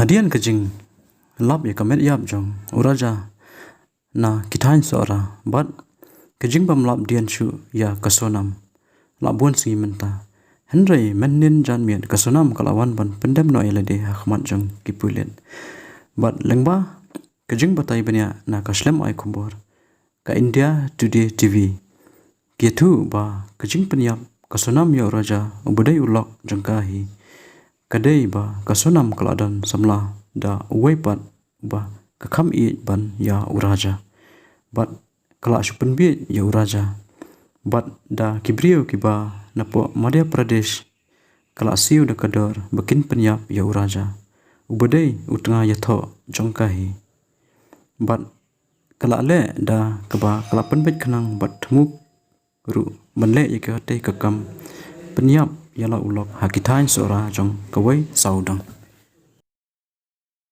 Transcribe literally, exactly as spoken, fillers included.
Hadien ka jinglap ïa ka met ïap jong u Raja na ki thaiñ Sohra bad ka jingbymlap dien shuh ïa ka Sonam la bun sngi mynta. Hynrei mynhynnin janmiet ka Sonam ka la wan ban pyndem noh ïa lade ha khmat jong ki pulit. Bad lyngba ka jingbatai bniah na ka shlem ai khubor ka India Today T V, ki ïathuh ba ka jingpynïap ka Sonam ïa u Raja uba dei u lok jong ka hi, ka dei ba ka Sonam ka la don samla da uwei pat ba ka kham ïeit ban ïa u Raja. Bad ka la shu pynbieit ïa u Raja. Bad da ki briew kiba napoh Madhya Pradesh ka la siew da ka dor ba kin pynïap ïa u Raja uba dei u tnga ïathoh jong ka hi. Bad ka la leh da kaba ka la pynbeit khnang bad thmu ruh ban leh ïa katei ka kam pynïap ïa la u lok ha ki thaiñ Sohra jong kawei sawdong.